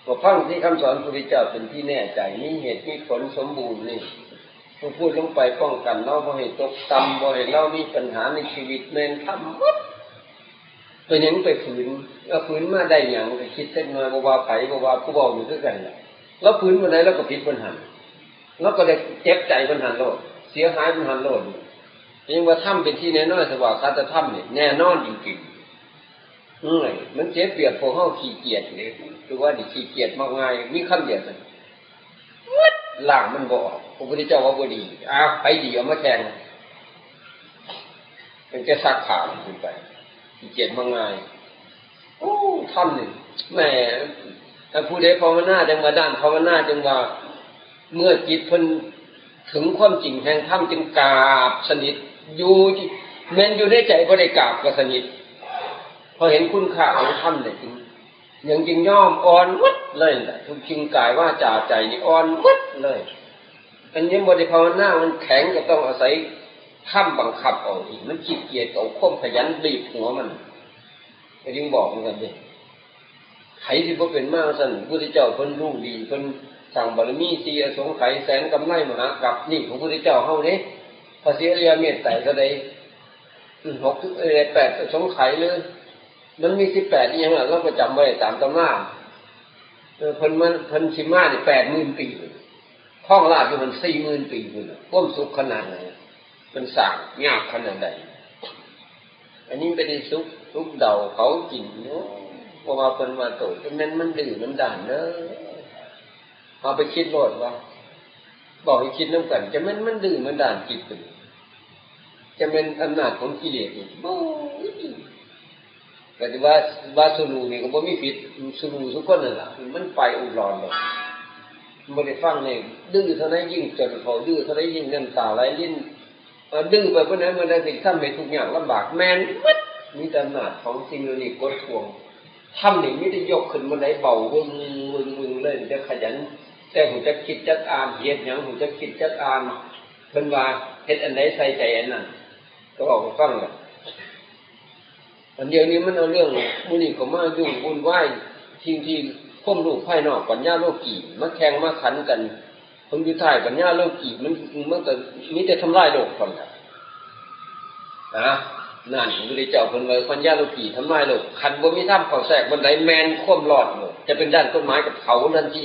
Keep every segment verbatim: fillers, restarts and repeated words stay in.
ก็ฟังที่คำสอนพระพุทธเจ้าเป็นที่แน่ใจ มีเหตุมีผลสมบูรณ์นี่ ผู้พูดลงไปป้องกันเราบ่ให้ตกต่ำ บ่ให้เรามีปัญหาในชีวิต แม่นธรรมหมด เป็นหยังไปฝืน เอาฝืนมาได้หยัง ก็คิดสักหน่อย บ่ว่าไผ บ่ว่าผู้เว้าอยู่คือกันล่ะ เราฝืนบ่ได้ เราก็ผิดปัญหา เราก็ได้เจ็บใจปัญหาโลด เสียหายปัญหาโลด ยังว่าธรรมเป็นที่แน่นอน สวากขาตธรรมนี่แน่นอนจริงๆ เอ้ย มันเสียเปรียบพวกเฮาขี้เกียจนี่ คือว่านี่ขี้เกียจมากง่าย มีคำเดียวเท่านั้น หมด ล้างมันบ่ออก พระพุทธเจ้าว่าบ่ดี อ้าว ไผดีเอามาแข่ง มันจะซักผ้ามันขึ้นไป ขี้เกียจมากง่าย โอ้ ธรรมนี่ แหม ถ้าผู้ใดภาวนาจังว่า ด้านภาวนาจังว่า เมื่อจิตเพิ่นถึงความจริงแห่งธรรมจึงกราบสนิท อยู่ที่ แม่นอยู่ในใจบ่ได้กราบก็สนิท พอเห็นคุณค่าของธรรมเนี่ยจึง ยังจึงยอมอ่อนหมดเลยล่ะ ทุกสิ่งกายวาจาใจนี่อ่อนหมดเลย อันยังบ่ได้ภาวนา มันแข็งก็ต้องอาศัยธรรมบังคับเอาอีก มันขี้เกียจเอาความขยันบีบหัวมัน ก็จึงบอกเหมือนกันเด้ ไผสิบ่เป็นมาซั่น พระพุทธเจ้าเพิ่นรู้ดี เพิ่นสร้างบารมีสี่อสงไขย แสนกำไลมหากัป นี่ของพระพุทธเจ้าเฮาเด้ พระศรีอริยเมตไตรเท่าใด อืม หก เอ่อ แปดอสงไขยหรือ มันมีสิบแปดอีหยังล่ะ เราก็จำไว้ตามตำรา เออ เพิ่นมา เพิ่นสิมานี่แปดหมื่นปี ครองราชย์อยู่มันสี่หมื่นปีพุ้นน่ะ ความสุขขนาดไหน มันสร้างยากขนาดใด อันนี้เป็นสุข สุขเดาเขากินเนาะ เพราะว่าเพิ่นว่าโต จะแม่นมันดื้อมันด้านเด้อ เอาไปคิดโลดว่า บอกให้คิดนำกัน จะแม่นมันดื้อมันด้านจิตเป็น จะแม่นอำนาจของกิเลสนี่ โอ้ย ก็สิว่า ว่าสุรูนี่ก็บ่มีผิด สุรูทุกคนนั่นล่ะ มันไปอุดรเลย มันบ่ได้ฟังเลย ดื้อเท่านั้นยิ่งจนเขา ดื้อเท่านั้นยิ่งน้ำตาไหลริน เอ่อ ดื้อไปเพิ่นนั้นมันได้สิทำให้ทุกข์ยากลำบาก แม่นหมด มีแต่อำนาจของสิ่งเหล่านี้กดข่วง ธรรมนี่มีแต่ยกขึ้นมาได้เบา วึง วึง วึงเลย จะขยัน แต่ฮู้จักคิดจักอ่าน เฮ็ดหยังฮู้จักคิดจักอ่าน เพิ่นว่าเฮ็ดอันใดใส่ใจอันนั้น ก็บอกให้ฟังล่ะ อันเดียวนี้มันเอาเรื่องมื้อนี้ก็มายุ่งวุ่นวาย สิ่งที่ความรู้ภายนอกปัญญาโลกีมาแข่งมาขันกัน ผลสุดท้ายปัญญาโลกีมัน มันก็มีแต่ทำลายโลกเท่านั้นล่ะ นะ นั่นพระพุทธเจ้าเพิ่นว่าปัญญาโลกีทำลายโลก คันบ่มีธรรมเข้าแทรกบนใดแม่นความรอดโลก จะเป็นด้านต้นไม้กับเขาทันที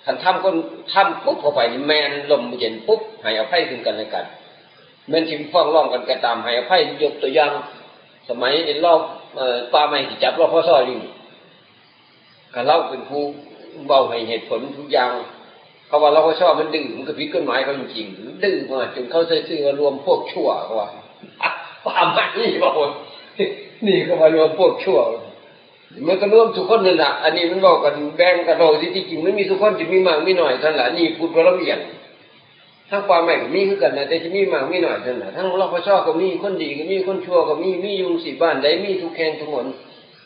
คันธรรมคน ธรรมปุ๊บเข้าไปนี่แม่นลมเย็นปุ๊บ ให้อภัยซึ่งกันและกัน แม่นสิฟ้องร้องกันก็ตาม ให้อภัย ยกตัวอย่าง สมัยรอบ เอ่อ ป่าไม้ที่จับ รพส อยู่นี่ ก็ลาวเป็นผู้เว้าให้เหตุผลทุกอย่าง เขาว่า รพส มันดื้อ มันก็ผิดกฎหมายเขาจริงๆ มันดื้อมาก จนเขาใช้ชื่อว่ารวมพวกชั่ว เขาว่า ป่าไม้นี่บอกว่า นี่เขาว่ารวมพวกชั่ว มันก็รวมทุกคนนั่นล่ะ อันนี้มันเว้ากัน แบ่งกันเว้า ที่จริงมันมีทุกคน ที่มีมากมีน้อยเท่านั้นล่ะ นี่พูดว่าลำเอียง ทั้งป่าไม้ก็มีคือกันนะ แต่สิมีมากมีน้อยเท่านั้น ทั้ง รพส ก็มี คนดีก็มี คนชั่วก็มี มีอยู่สิ บ้านใดมีทุกแห่งทุกหน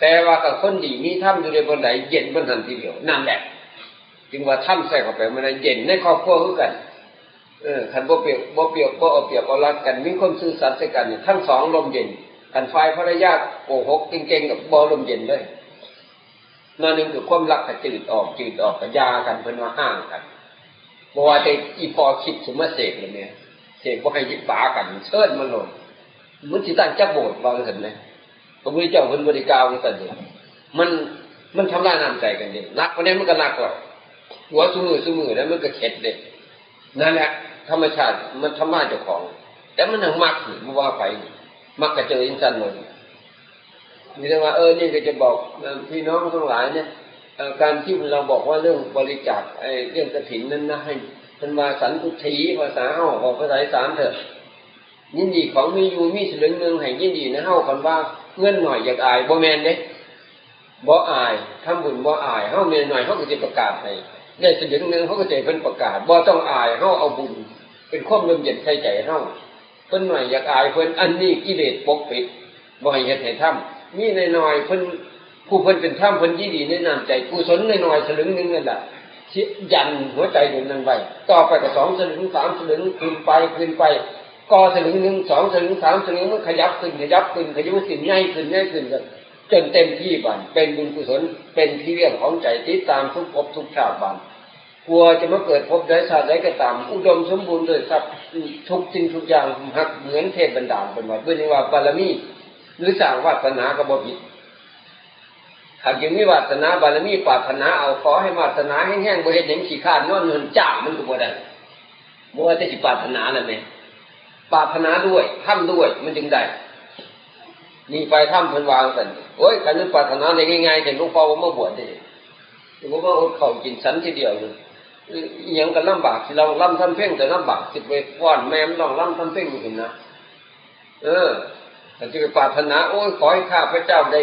แต่ว่ากับคนดีมีธรรมอยู่ในบนใด เย็นบนหันทีเดียว นั่นแหละ จึงว่าธรรมใส่เข้าไปมันเย็น ในครอบครัวคือกัน เออ คันบ่เปรียบ บ่เปรียบ บ่เอาเปรียบเอารัดกัน มีความซื่อสัตย์ใส่กันนี่ ทั้งสองร่มเย็น คันฝ่ายภรรยาโกหกเก่งๆ ก็บ่ร่มเย็นเลย หน่อยหนึ่งคือความรักก็จืดออก จืดออก ก็หย่ากัน เพิ่นว่าห่างกัน บ่ว่าแต่อีพ่อคิดสิมาเสกเลยเนี่ย เสกบ่ให้ยึดปากัน เชิญมันโลด มันสิตั้งจักโบสถ์ว่าซั่นนะ พระพุทธเจ้าเพิ่นบ่ได้กล่าวว่าซั่นเด้ มัน มันทำลายน้ำใจกันเด้ รักปานใดมันก็รักแล้ว หัวซุมื้อซุมื้อแล้วมันก็เข็ดเด้ นั่นแหละ ธรรมชาติมันทำลายเจ้าของ แต่มันยังมักอยู่ บ่ว่าไผ มักกระเจิงจังซั่นเลย มีแต่ว่า เออ นี่ก็จะบอก เอ่อ พี่น้องทั้งหลายเนี่ย เอ่อ การที่เราบอกว่าเรื่องบริจาค ไอ้เรื่องกฐินนั้นนะ ให้มันมาสันตุถี ภาษาเฮา ออกภาษาอีสานเถอะ ยินดีของมีอยู่ มีสลึงหนึ่งให้ยินดีนะ เฮาคันว่าเงินหน่อยอยากอาย บ่แม่นเด้ บ่อาย ทำบุญบ่อาย เฮามีหน่อย เฮาก็สิประกาศให้ ได้สลึงหนึ่ง เฮาก็สิให้เพิ่นประกาศ บ่ต้องอาย เฮาเอาบุญ เป็นความร่มเย็นใส่ใจเฮา เพิ่นหน่อยอยากอายเพิ่น อันนี้กิเลสปกปิด บ่ให้เฮ็ดให้ทำ มีน้อยๆ เพิ่น ผู้เพิ่นเป็นธรรม เพิ่นยินดีในน้ำใจ กุศลน้อยๆ สลึงหนึ่งนั่นล่ะ สิยันหัวใจดวงนั้นไว้ ต่อไปก็สองสลึง สามสลึง ขึ้นไป ขึ้นไป ก็สลึงหนึ่ง สองสลึง สามสลึง มันขยับขึ้น ขยับขึ้น ขยับขึ้น ใหญ่ขึ้น ใหญ่ขึ้น ก็ จนเต็มที่บัด เป็นบุญกุศล เป็นที่เรื่องของใจ ติดตามทุกภพทุกชาติบัด กว่าจะมาเกิดภพใดชาติใดก็ตาม อุดมสมบูรณ์ด้วยทรัพย์ ทุกสิ่งทุกอย่าง หักเหมือนเทพบันดาลเป็นว่า เพิ่นว่าบารมี หรือสร้างวาสนาก็บ่ผิด หากยังมีวาสนาบารมี ปรารถนาเอา ขอให้วาสนาแห้งๆ บ่เฮ็ดหยัง ขี้คร้านนอน มันจ้างมันก็บ่ได้ บ่ว่าแต่สิปรารถนาแล้วแม่ ปรารถนาด้วย ทำด้วย มันจึงได้ นี่ไปทำเพิ่นวาจั่งซั่น โอ้ย คันมันปรารถนาได้ง่ายๆ แต่หลวงพ่อบ่มาบวชเด้ บ่มาอดข้าวกินฉันทีเดียวนี่ อิหยังก็ลำบาก สิร้องรำทำเพลงก็ลำบาก สิไปฟ้อนแม่มันร้องรำทำเพลงอยู่หั่นนะ เออ แต่จะไปปรารถนา โอ้ย ขอให้ข้าพเจ้าได้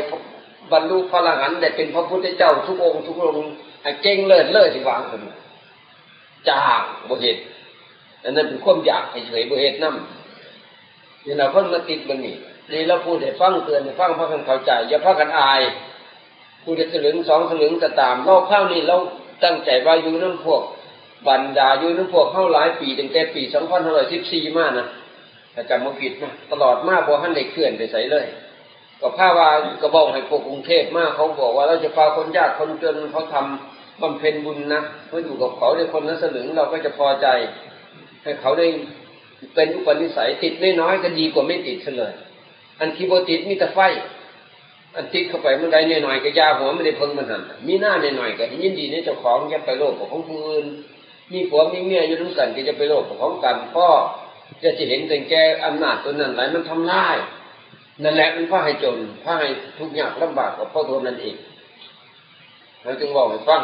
บรรลุพระอรหันต์ ได้เป็นพระพุทธเจ้าทุกองค์ทุกองค์ ให้เก่งเลิศเลิศ สิวางซั่น จ้างบ่เฮ็ด อันนั้นเป็นความอยากเฉยๆ บ่เฮ็ดนำ นี่ล่ะคนมาติดมันนี่ นี่เราพูดให้ฟัง เตือนให้ฟัง พากันเข้าใจ อย่าพากันอาย ผู้ได้สลึงสองสลึงก็ตาม เราคราวนี้เราตั้งใจว่าอยู่นำพวก บรรดาอยู่นำพวกเฮาหลายปี ตั้งแต่ปีสองพันห้าร้อยสิบสี่มานะ ถ้าจำบ่ผิดนะ ตลอดมาบ่ทันได้เคลื่อนไปไสเลย ก็พาว่า ก็บอกให้พวกกรุงเทพมา เขาบอกว่าเราจะพาคนยากคนจนเขาทำบำเพ็ญบุญนะ มาอยู่กับเขาได้คนละสลึง เราก็จะพอใจ ให้เขาได้เป็นอุปนิสัย ติดน้อยๆ ก็ดีกว่าไม่ติดซะเลย อันที่บ่ติดมีแต่ไฟ อันติดเข้าไปมันได้น้อยๆ ก็อย่าหัวมันได้เพิ่งมันหั่น มีหน้าน้อยๆ ก็ยินดีในเจ้าของ อย่าไปโลภกับของผู้อื่น มีผัวมีเมียอยู่นำกันก็อย่าไปโลภกับของกัน พ่อจะสิเห็นแต่แก่อำนาจตัวนั้นหลาย มันทำลาย นั่นแหละมันพาให้จน พาให้ทุกข์ยากลำบาก ก็เพราะตัวนั้นเอง เราจึงบอกให้ฟัง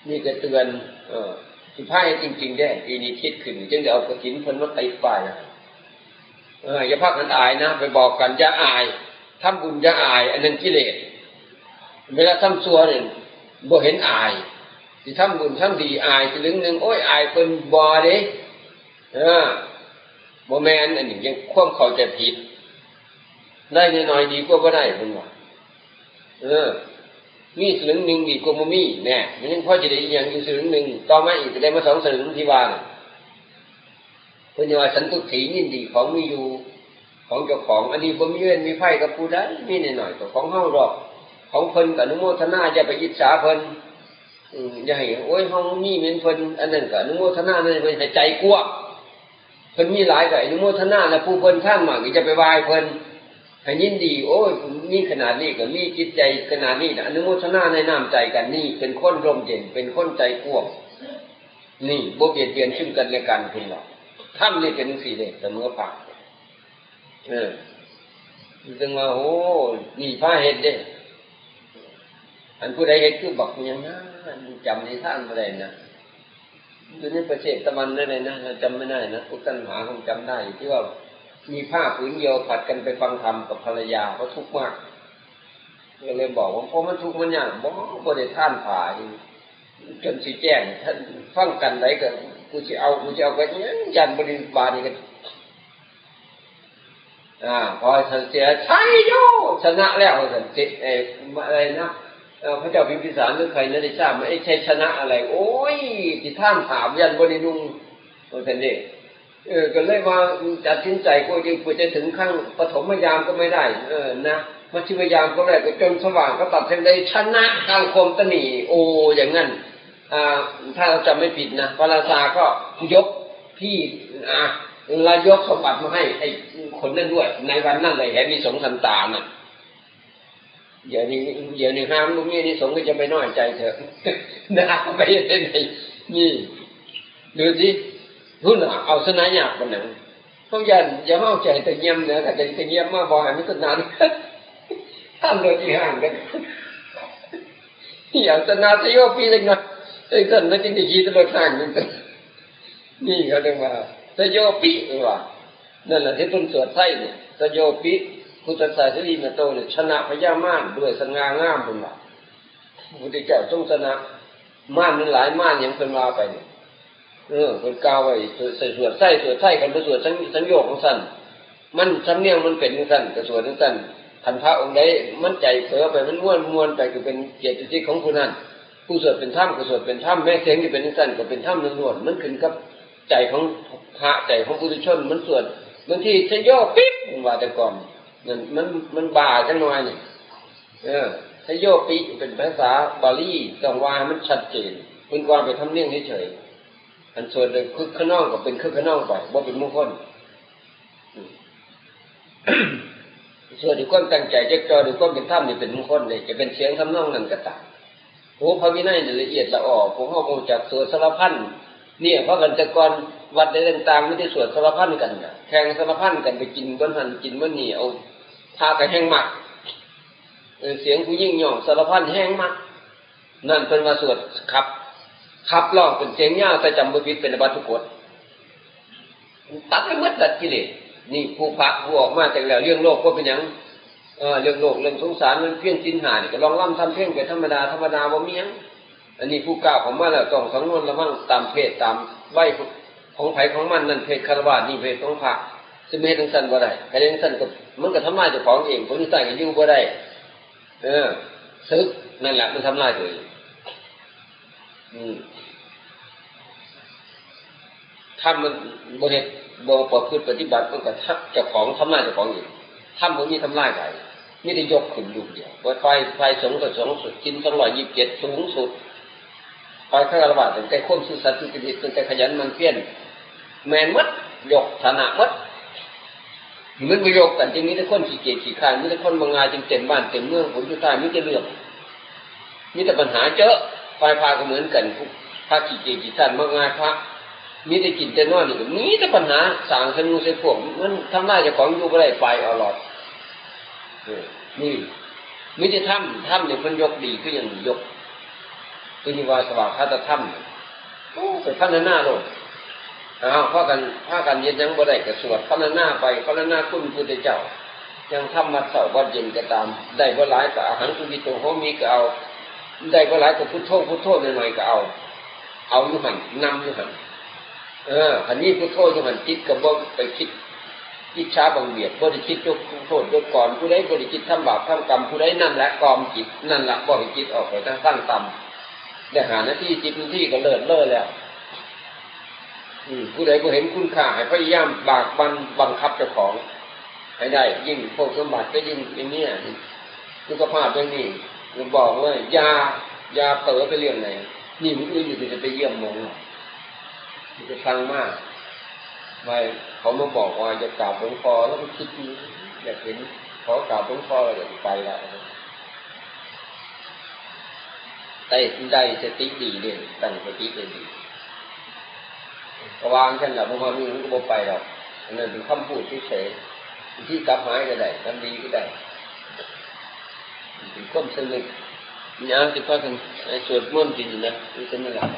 นี่ก็เตือน เออ สิพาให้จริงๆ เด้ ปีนี้คิดขึ้น จึงได้เอากฐินเพิ่นมาติดป้าย เออ อย่าพากันอายนะ ไปบอกกัน อย่าอาย ทำบุญอย่าอาย อันนั้นกิเลส เวลาทำชั่วเนี่ย บ่เห็นอาย สิทำบุญทำดีอายสลึงหนึ่ง โอ้ย อายเพิ่น บ่เด้ เออ บ่แม่น อันนี้ยังความเข้าใจผิด ได้น้อยๆ ดีกว่าบ่ได้ เพิ่นว่า เออ มีสลึงหนึ่งดีกว่าบ่มี แน่ มันยังพอสิได้อิหยังอยู่สลึงหนึ่ง ต่อมาอีกก็ได้มาสองสลึงที่ว่าน่ะ เพิ่นว่าสันตุถี ยินดีของมีอยู่ ของเจ้าของ อันนี้บ่มีเวรมีภัยกับผู้ใด มีน้อยๆ ก็ของเฮาดอก ของเพิ่นก็อนุโมทนา อย่าไปอิจฉาเพิ่น อืม อย่าให้ โอ้ย เฮามีเหมือนเพิ่น อันนั้นก็อนุโมทนา นั่นเพิ่นให้ใจกว้าง เพิ่นมีหลายก็อนุโมทนา แล้วผู้เพิ่นทานมากก็อย่าไปว่าให้เพิ่น ให้ยินดี โอ้ย มีขนาดนี้ก็มีจิตใจขนาดนี้นะ อนุโมทนาในน้ำใจกัน นี่เป็นคนร่มเย็น เป็นคนใจกว้าง นี่บ่เบียดเบียนซึ่งกันและกัน เพิ่นว่า ธรรมนี่เป็นจั่งซี้เด้ เสมอภาค เออ จึงว่า โอ้ นี่พาเฮ็ดเด้ อันผู้ใดเฮ็ดคือบักหยังนะ จำนิทานบ่ได้นะ อยู่ในประเทศตะวันนั่นเลยนะ เราจำไม่ได้นะ พวกท่านหาคงจำได้ ที่ว่ามีผ้าผืนเดียวผัดกันไปฟังธรรมกับภรรยา เพราะทุกข์มาก ก็เลยบอกว่า เพราะมันทุกข์มันยาก บ่ บ่ได้ทานผ้าอยู่ จนสิแจ้ง ท่านฟังกันใดก็ กูสิเอา กูสิเอา ก็ยังยันบริบาลนี่กัน อ่า พอเสีย ชัยโย ชนะแล้วว่าซั่น เสร็จ เอ่อ อะไรนะ เอ่อ พระเจ้าพิมพิสารหรือใครนะ ได้ทราบไหม ไอ้ชัยชนะอะไร โอ้ย ที่ท่านถามยันบ่ได้นุ่ง ว่าซั่นเด้ เออ ก็เลยว่าตัดสินใจ กลัวจะ กลัวจะถึงขั้นปฐมยามก็ไม่ได้ เออ นะ มัชฌิมยามก็ไม่ได้ ก็จนสว่างก็ตัดสินใจชนะกลางความตะหนี่ โอ้ อย่างนั้น อ่า ถ้าเราจำไม่ผิดนะ พระราชาก็ยกที่ อ่า แล้วยกสมบัติมาให้ไอ้คนนั้นด้วย ในวันนั้นเลย แหมมีสงสันตาน่ะ เดี๋ยวนี้ เดี๋ยวนี้ห้ามลูกนี้นี่สงก็จะไปน้อยใจเถอะ นะ ไปเฮ็ดได้ไง นี่ ดูสิ ทุนน่ะ เอาชนะยากปานนั้น เขาย่านอย่ามาเอาใจตะเงียมนะ ถ้าใจตะเงียมมาบ่ให้มันก็นาน ท่านโดนอีห่างกัน อย่าชนะสยบปีจังนะ ไอ้ท่านนั้นจึงได้ขี่ตำรวจห่างกัน นี่เขาเรียกว่าสยบปีว่า นั่นแหละที่เพิ่นสวดไทยเนี่ย สยบปี พุทธัสสะสิริมาโตเนี่ย ชนะพญามารด้วยสง่างามเพิ่นว่า พระพุทธเจ้าทรงชนะมารมันหลาย มารหยังเพิ่นว่าไปเนี่ย เออ เพิ่นกล่าวไว้ สวด สวดไทย สวดไทย คันบ่สวดสัง สังโยคของท่าน มันสำเนียงมันเป็นจังซั่น ก็สวดจังซั่น คันพระองค์ใดมันใจเผลอไป มันม่วน ม่วนไป ก็เป็นเจตสิกของผู้นั้น ผู้สวดเป็นธรรมก็สวดเป็นธรรม แม้เสียงจะเป็นจังซั่น ก็เป็นธรรมล้วนๆ มันขึ้นกับใจของพระ ใจของปุถุชน มันสวด บางทีสยบปิ๊บ ว่าแต่ก่อน นั่นมัน มันบ้าจังหน่อยนี่ เออ ชโยปิเป็นภาษาบาลี ต้องว่าให้มันชัดเจน เพิ่นว่าไปทำเนียงเฉยๆ อันสวดโดยคึกคะนองก็เป็นคึกคะนองไป บ่เป็นมงคล อืม สวดด้วยความตั้งใจ จดจ่อด้วยความเป็นธรรมนี่เป็นมงคลเลย จะเป็นเสียงทำนองนั้นก็ตาม โอ้ พระวินัยนี่ละเอียดละออ พวกเฮาบ่รู้จักสวดสารพัน เนี่ย พากันแต่ก่อนวัดใดต่างๆ มีแต่สวดสารพันกันน่ะ แข่งสารพันกันไปกินบ่อนหั่นกินบ่อนนี่ เอาพระก็แฮ่งมัก เออ เสียงผู้หญิงร้องสารพันแฮ่งมัก นั่นเพิ่นว่าสวดขับ ขับร้องเป็นเสียงยาว แต่จำบ่ผิดเป็นอบัตทุกกฎ ตัดไปหมดตัดกิเลส นี่ผู้พระผู้ออกมาจากแล้ว เรื่องโลกบ่เป็นหยัง เออ เรื่องโลกเรื่องสงสารมันเพียงศีลห้านี่ก็ร้องรำทำเพลงไปธรรมดาธรรมดา บ่มีหยัง อันนี้ผู้ก้าวเข้ามาแล้วต้องสำรวมระวังตามเพศตามวัยของไผของมัน นั่นเพศคฤหัสถ์ นี่เพศของพระ สิมาเฮ็ดจั่งซั้นบ่ได้ คันเฮ็ดจั่งซั้นก็มันก็ทำลายเจ้าของเอง คนที่ใต้ก็อยู่บ่ได้ เออ สึก นั่นแหละมันทำลายตัวเอง อืม ถ้ามันบ่เฮ็ด บ่ประพฤติปฏิบัติ มันก็ทับเจ้าของ ทำลายเจ้าของอยู่ ธรรมบ่มีทำลายใคร มีแต่ยกขึ้นลูกเดียว ฝ่าย ฝ่ายสงฆ์ก็สงฆ์สุด ศีลสองร้อยยี่สิบเจ็ดสูงสุด ฝ่ายคฤหัสถ์ตั้งแต่ความซื่อสัตย์สุจริต ตั้งแต่ขยันหมั่นเพียร แม่นหมด ยกฐานะหมด มันบ่ยกกัน จึงมีแต่คนขี้เกียจขี้คร้าน มีแต่คนมักง่าย จึงเต็มบ้านเต็มเมือง ผลสุดท้ายมีแต่เรื่อง มีแต่ปัญหาเจอะ ฝ่ายพระก็เหมือนกัน พระขี้เกียจขี้คร้าน มักง่ายพระ มีแต่กินแต่นอนนี่ก็มีแต่ปัญหา สร้างใส่หมู่ใส่พวก มันทำลายเจ้าของอยู่บ่ได้ ไปเอาหลอด เออ นี่ มีแต่ธรรม ธรรมนี่เพิ่นยกดี คือหยังยก คือที่ว่าสวากขาตธรรม โอ้ ไปพรรณนาโลด อ้าว พากัน พากันเฮ็ดหยังบ่ได้ก็สวดพรรณนาไป พรรณนาคุณพุทธเจ้า ยังทำวัดเช้าวัดเย็นก็ตาม ได้บ่หลายก็อหังสุกิโตโหมิก็เอา ได้บ่หลายก็พุทโธพุทโธหน่อยๆก็เอา เอาอยู่หั่น นำอยู่หั่น เออ คันมีพุทโธอยู่หั่น จิตก็บ่ไปคิดอิจฉาบังเบียด บ่ได้คิดยกโทษยกกร ผู้ใดบ่ได้คิดทำบาปทำกรรม ผู้ใดนั่นแหละกอมจิต นั่นแหละบ่ให้จิตออกไปทางต่ำ ได้ห้านาที สิบนาทีก็เลิศเลอแล้ว อืม ผู้ใดบ่เห็นคุณค่า ให้พยายามบากบั่นบังคับเจ้าของ ให้ได้ ยิ่งพวกสมบัติก็ยิ่งอย่างเนี้ย สุขภาพอย่างนี้ ผมบอกเลย อย่า อย่าเผลอไปเรื่องไหน นี่มื้ออื่นนี่จะไปเยี่ยมหมอ มันจะฟังมาก ไป เขามาบอกว่าจะกราบหลวงพ่อ แล้วก็คิดอยู่ อยากเห็น ขอกราบหลวงพ่อ แล้วอยากไปละ ได้ ได้สติดีเด้ ตั้งสติได้ดี ก็วางซั่นล่ะ บ่ฮอดมื้อมันก็บ่ไปดอก อันนั้นเป็นคำพูดเฉยๆ วิธีกลับหายก็ได้ กลับดีก็ได้ เป็นความสนึก ยามที่พากันสวดมนต์กินนะ นี่สำนึกหลาย